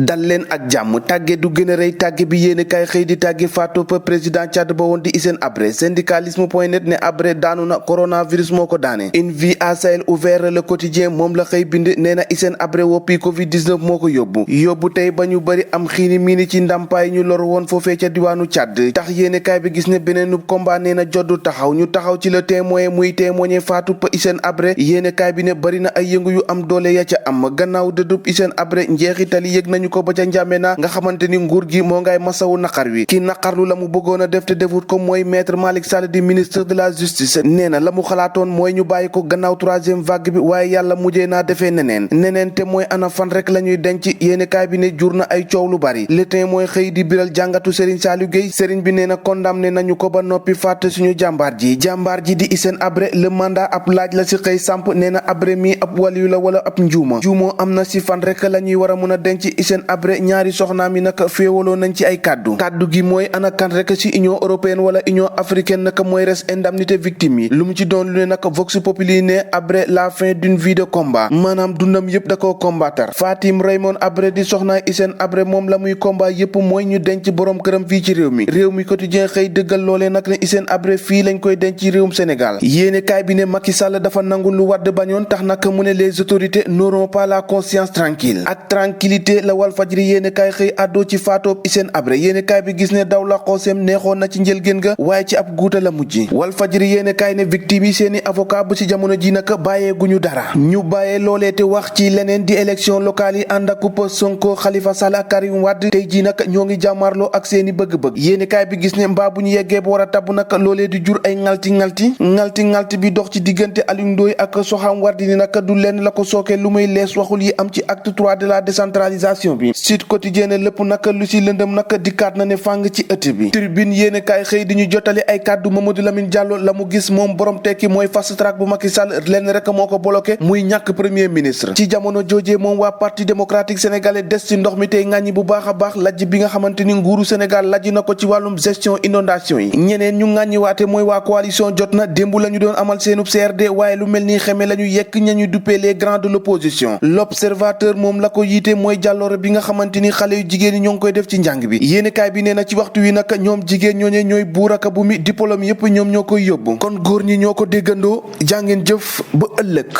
dal leen ak jàmm tàgge du gën a rëy tàgge bi yéene kaay xëy di tàgge faatu pa président Tchad ba woon di Hissène Habré syndicalisme.net ne Habré daanu na coronavirus moo ko daane une vie à Sahel ouvert le quotidien moom la xëy bind nee na Hissène Habré woppi covid-19 moo ko yóbbu tey ba ñu bëri am xiini miini ci ndàmpaay ñu lor woon foofee ca diwaanu Tchad tax yéene kaay bi gis ne beneenub combat nee na joddu taxaw ñu taxaw ci le témoin muy témoigner faatu pa Hissène Habré yéene kaay bi ne bëri na ay yëngu yu am doole ya ca am gannaaw dëddub Hissène Habré njeexitali yëg nañu ko ba ca Njàmena nga xamante ni nguur gi moo ngay masawu naqar wi ki naqarlu la mu bëggoon a def te defut ko mooy maître Malick Sall di ministre de la justice nee na la mu xalaatoon mooy ñu bàyyi ko gannaaw troisième vague bi waaye yàlla mujjee naa defee neneen te mooy ana fan rek la ñuy denc yéeni kaay bi ne jur na ay coow lu bari le temps mooy xëy di biral jàngatu Serigne Saliou Gueye Serigne bi nee na condamné nañu ko ba noppi fàtte suñu jàmbaar ji di Hissène Habré le mandat ab laaj la si xëy samp nee na Habré mi ab waliyu la wala ab njuumoo am na si fan rek la ñuy war a mën a denc Hissène Habré ñaari soxnaam yi nag féewaloo nañ ci ay kàddu gi mooy ana kan rek ci union européenne wala union africaine nag mooy res indemnité victime yi lu mu ci doon lu ne nag Vox Populi ne Habré la fin d'une vie de combat maanaam dundam yëpp da koo combattre Fatim Raymond Habré di soxnaay Hissène Habré moom la muy combat yëpp mooy ñu denc borom këram fii ci réew mi quotidien xëy dëggal loolee nag ne Hissène Habré fii lañ koy denc ci réewum Sénégal yéene kaay bi ne Macky Sall dafa nangu lu Wade bañoon tax nag mu ne les autorités n'auront pas la conscience tranquille ak tranquillité la Walfadjri yéene kaay xëy àddoo ci faatoob Hissène Habré yéene kaay bi gis ne daw la xooseem neexoon na ci njëlgéen ga waaye ci ab guuta la mujj Walfadjri yéene kaay ne victime yi seeni avocat bu ci jamono ji nag bàyyeeguñu dara ñu bàyyee loolee te wax ci leneen di élection locale yi ànd ak Sonko Khalifa Sall ak Karim Wade tey ji nag ñoo ngi jàmmarloo ak seeni bëgg-bëgg yéene kaay bi gis ne mbaa bu ñu yeggee ba war a tabb nag loolee di jur ay ngalti bi dox ci diggante Aliou Ndoye ak Soham Wardini nag du lenn la ko sooke lu muy lees waxul yi am ci acte 3 de la décentralisation bi Sud Quotidien lépp nag lu ci lëndëm nag dikkaat na ne fàng ci ëtt bi Tribune yéene kaay xëy di ñu jotali ay kàddu Mamadou Lamine Diallo la mu gis moom borom tekki mooy fast track bu Macky Sall lenn rek moo ko bloqué muy ñàkk premier ministre ci jamono joojee moom waa parti démocratique sénégalais des ci ndox mi tey ŋàññi bu baax a baax lajj bi nga xamante ni nguuru Sénégal lajj na ko ci wàllum gestion inondation yi ñeneen ñu ŋàññi waate mooy waa coalition jot na démb la ñu doon amal seenub CRD waaye lu mel ni xeme la ñu yekk ña ñu duppee les grands de l'opposition l'observateur moom la ko yiite mooy jàlloore bi nga xamante ni xale yu jigéen yi ñoo ngi koy def ci njàng bi yéenekaay bi nee na ci waxtu wi nag ñoom jigéen ñooñe ñooy buuraka bu mi diplôme yépp ñoom ñoo koy yóbbu kon góor ñi ñoo ko déggandoo jàngeen jëf ba ëllëg